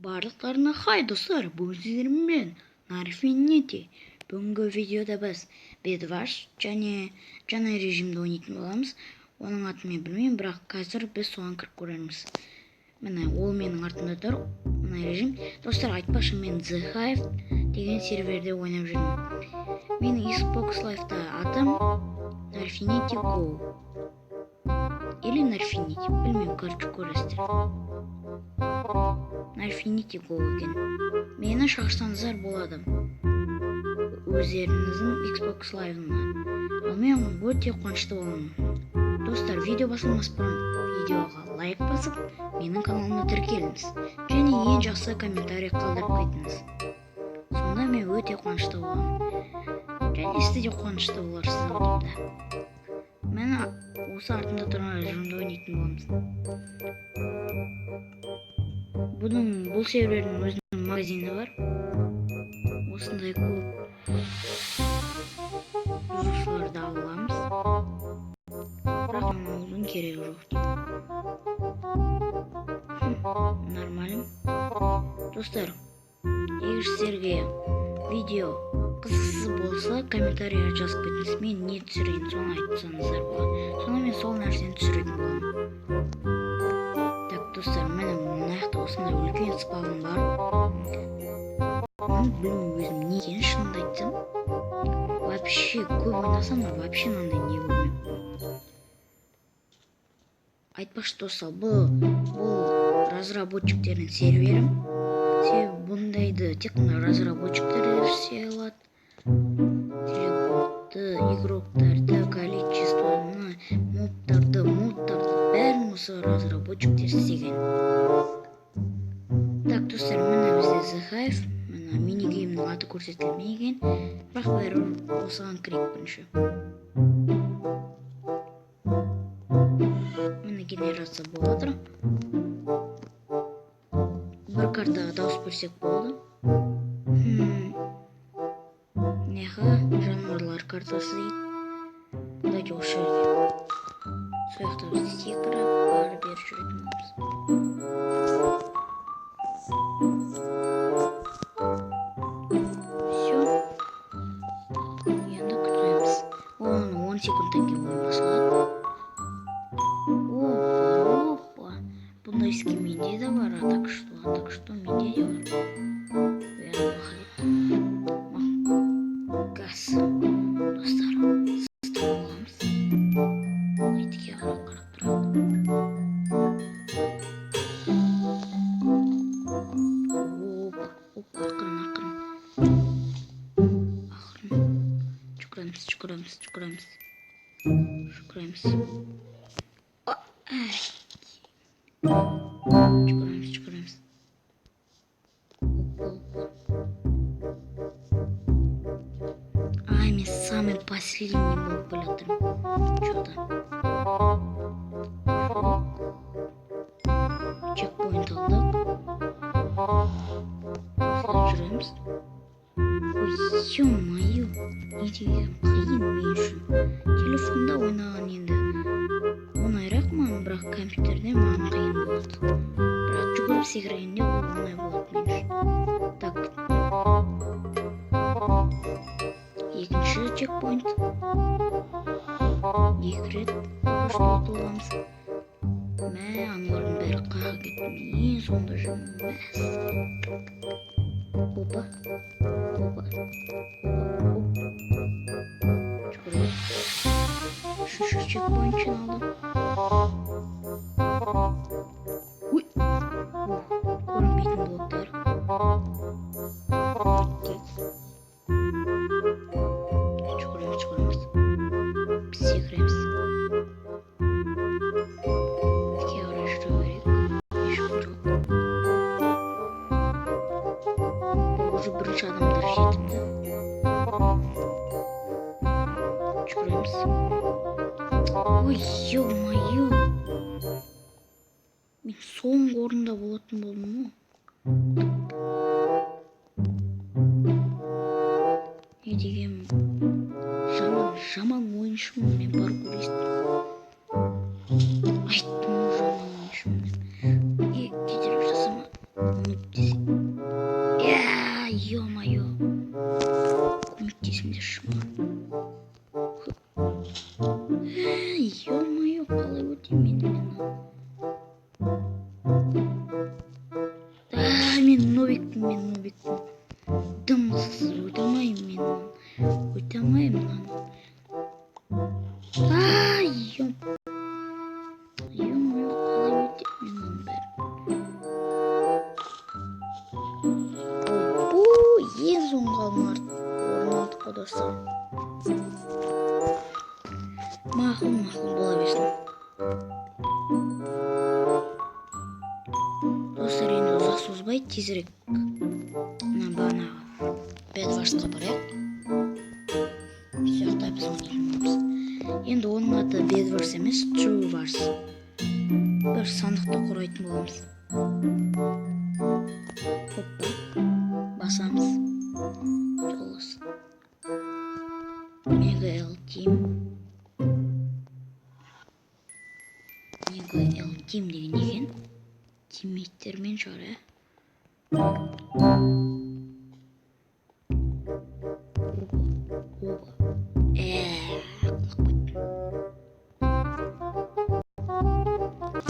Барлықтарына хай, достар! Бүгін сіздермен Нарфинити. Бүгінгі видеода біз Bedwars және жаңа режимді ойнайтын боламыз. Оның атын мен білмеймін, бірақ қазір біз соған кіріп көрерміз. Міне, ол менің артымда тұр. Мына режим. Достар, айтпақшы, мен The Hive деген серверде ойнап жүрмін. Менің Xbox Live'та атым Narfinity Go. Или Narfinity, білмеймін, короче, көресіздер. Narfinity Go екен. Мені шақырсаңыздар болады өздеріңіздің Xbox Live-ына. Ал мен өте қуанышты боламын. Достар, видео басылмас бұрын видеоға лайк басып, менің каналыма тіркеліңіз. Және ең жақсы комментарий қалдырып кетіңіз. Сонда мен өте қуанышты боламын. Және сіз де қуанышты боларсыз ау деймін да. Мені осы артында тұрған режимде ойнайтын боламыз. Бұның, бұл сервердің өзінің магазині бар. Осындай көп ресурстарды ала аламыз. Бірақ маған алудың керегі жоқ дейді. Нормально. Достар, егер сіздерге видео қызықсыз болса, комментарийға жазып кетіңіз. Мен не түсірейін, соны айтсаңыздар болады. Сонда мен сол нәрсені түсіретін боламын. Так, достар, міне, мына жақта осындай үлкен спавн бар. Оны білмеймін өзім не екенін, шынымды айтсам. Вообще көп ойнасам да, вообще мынандай не көрмеппін. Айтпақшы, достар, бұл разработчиктердің сервері. Себебі бұндайды тек қана разработчиктер істей алады. Телепортты, игроктарды, количествоны, мобтарды, модтарды, бәрін осы разработчиктер істеген. Так, достар, міне, бізде The Hive, міне, минигеймнің аты көрсетілмеген, бірақ бәрібір осыған кірейік бірінші. Міне, генерация болып жатыр. Бір картаға дауыс берсек болды. Неха жануарлар картасы дейді. Давайте осы жерге. Сол жақта біз секіріп, ары бері жүретін боламыз. Все. Енді күтеміз. Оның 10 секундтан кейін ойын басталады. Опа, опа. Бұндай скин менде де бар, а так что, а так что менде де бар. Ой, ана газ. Достар, ұстап аламыз. Ой, тіке қарап қарап тұрады. Опа, опа, ақырын, ақырын. Ақырын. Жүгіреміз, жүгіреміз, жүгіреміз. Жүгіреміз. О, әй. Жүгіреміз, жүгіреміз. Опа, опа. Ай, мен самый последний болып келе жатырмын. Что-то. Жоқ. Чекпоинт алдық. Осылай жүреміз. Ой, ё-моё. Не деген қиын мен үшін. Телефонда ойнаған енді оңайырақ маған, бірақ компьютерде маған қиын болады. Бірақ жүгіріп секіргенде ол оңай болады мен үшін. Так. Екінші чекпоинт. Екі рет пока что ұтылғанбыз. Мә, аналардың бәрі қаяққа кетті? Мен ең соңында жүрмін. Мәссаған. Опа. Опа. Опа. Оп. Жүгірейік. Үшінші чекпоинт жиналды. Ой. Ух, көрінбейтін блоктар. Өтті. Жүгіреміз, жүгіреміз. Біз секіреміз. Тіке қарай жүре берейік. Ешкім жоқ. Уже бірінші адамдар жетіпті. Жүгіреміз. Ой, ё-моё. Мен соңғы орында болатын болдым ғой. Не деген жаман, жаман ойыншымын мен, паркурист. Айттым ғой, жаман ойыншымын деп. Нуб десе. Ё-моё. Көмектесіңдерші маған. Ё-моё, қалай өтемін мен мынаны? Мен нубикпін, мен нубикпін. Дым қызықсыз өте алмаймын мен мынаны. Өте алмаймын мынаны. Ё-моё, қалай өтемін мен мынаның бәрін? Ойбу, ең соңғы орын алдық қой, достар. Мақұл, мақұл, бола берсін. Достар, енді ұзақ созбай тезірек мына бағанағы Бедварсқа барайық. Сол жақта біз ойнайтын боламыз. Енді оның аты Бедварс емес, True Wars. Бір сандықты құрайтын боламыз. Хоппа. Басамыз. Жолыс. Мега Л Team. Мега Л Team деген екен. Тиммейттермен шығар, ә? Оба. Оба. Құлап кеттім.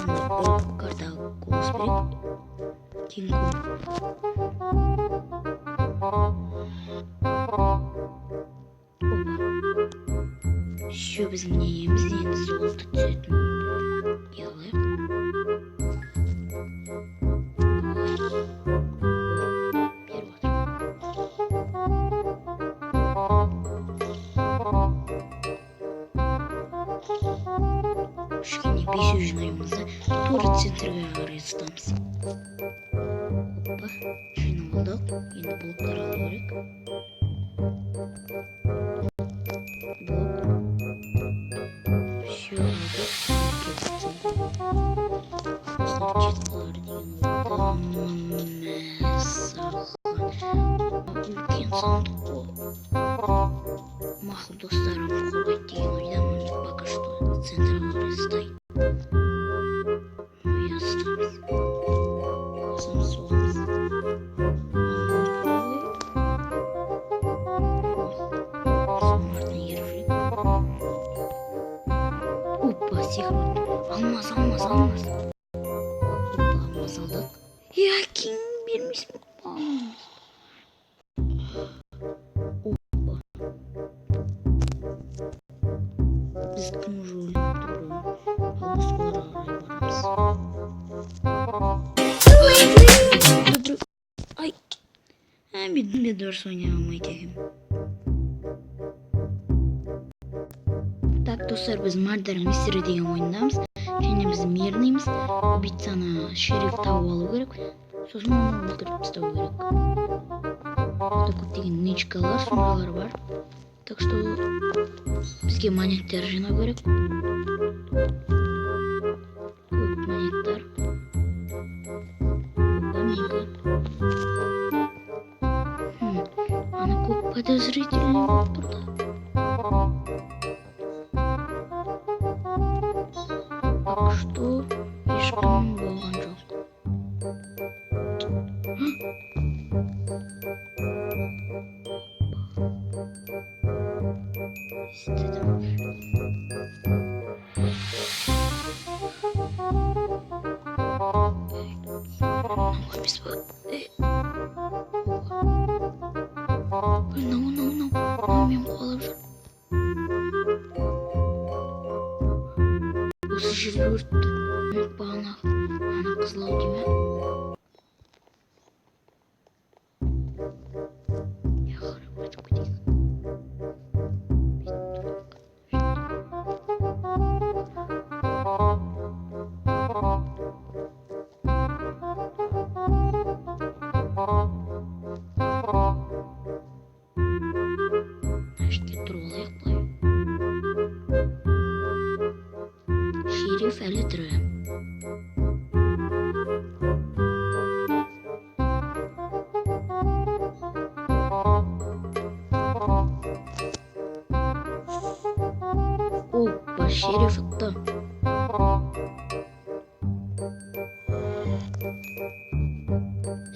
Ана бір картаға голос берейік. Кинг Конг. Опа. Все, біздің неміз енді золото түсетін. Не алайық? Беріп отыр. Кішкене бесеу жинаймыз да, тура центрге қарай зытамыз. Опа, жинап алдық. Енді блоктар алу керек. Блок. Все, алдық. Келдік центрге. Осылар жетіп қалар деген ойдамын. Мәссаған. Үлкен сандық қой. Мақұл, достарым қорғайды деген ойдамын. Пока что центрге қарай зытайын. Ну, я зытамыз. Басамыз, соғамыз. Соның артынан еріп жүрейік. Опа, секіріп өттім. Алмаз, алмаз, алмаз. Опа, алмаз алдық. Я, кейін бермейсің алмаз. Опа. Біздікін уже өліп тұр. Ал біз оларға қарай барамыз. Ай. Мен дұрыс ойнай алмайды екенмін. Так, достар, біз Murder Mystery деген ойындамыз. Және біз мирныймыз. Убийцаны шериф тауып алу керек. Сосын оны өлтіріп тастау керек. Бұнда көптеген нычкалар, сондайлар бар. Так что бізге монеттер жинау керек. Көп монеттар. Опа, менікі. Ана көп подозрительный болып тұр да. Пока что ешкім болған жоқ. Естідім. Мынау емес па? Опа. Ой, мынау, мынау, мынау. Мынау мені қуалап жүр. Осы жерде өртті. Бағана ана қызыл ау деймін. Я қарап өтіп кетейік. Мына жерде тұрып алайық былай. Шериф әлі тірі. Опа, шериф ұтты.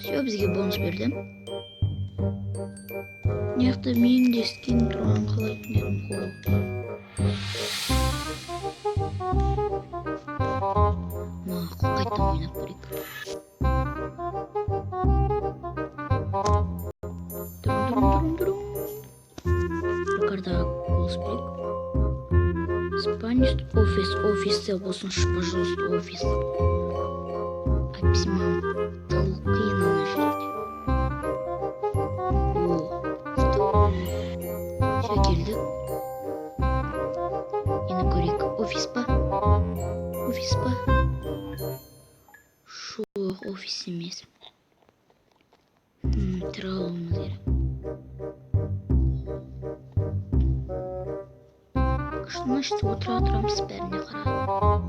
Все, бізге бонус берді. Мына жақта менің де скин тұрғанын қалайтын едім ғой. Мақұл, қайтадан ойнап көрейік. Дұрым, дұрым, дұрым, дұрым. Бір картаға голос берейік. Спаниш, офис, офисте болсыншы, пожалуйста, офис. Әйтпесе маған табу қиын ана жерде. О, что? Все, келдік. Енді көрейік, офис па? Офис па? Жоқ, офис емес. Тірі алуымыз керек. Значит, отыра тұрамыз, бәріне қарап.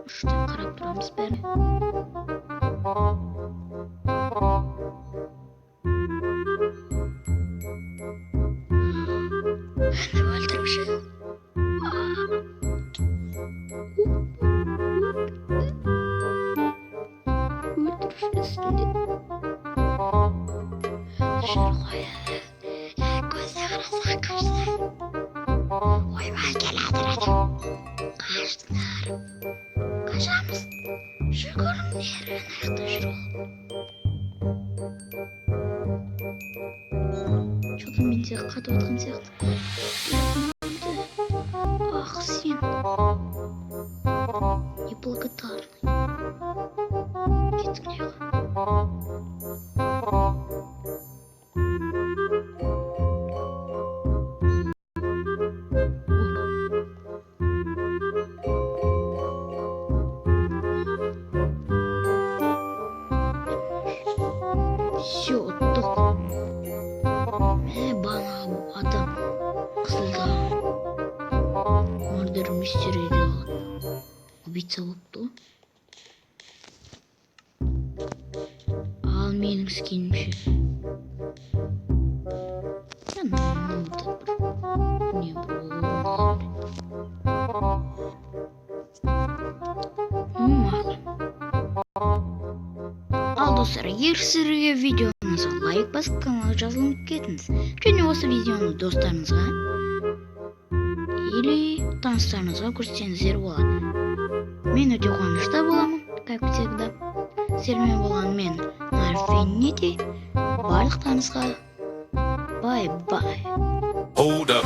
Іштен қарап тұрамыз бәріне. Енді өлтіруші. Өлтіруші үстінде. Жүр ғой. Көзіне қараса, қашса. Ойбай, келе жатыр адам. Қаштыңдар. Қашамыз. Жүгіріңдер, ана жақта жүр ғой. Что-то менде қатып отқан сияқты. Ах, сен. Неблагодарный. Кеттік мына жаққа. Опа. Все, ұттық. Мә, бағанағы адам қызылда Murder Mystery'де убийца болыпты ғой. Ал менің скинім ше? Мынау да бір не, бір орын ала береді. Ну, мақұл. Ал, достар, егер сіздерге видео ұнаса, лайк басып, каналға жазылып кетіңіз. Және осы видеоны достарыңызға или таныстарыңызға көрсетсеңіздер болады. Мен өте қуанышты боламын, как всегда. Сіздермен болған мен, Нарфинити. Барлықтарыңызға бай-бай. Hold up.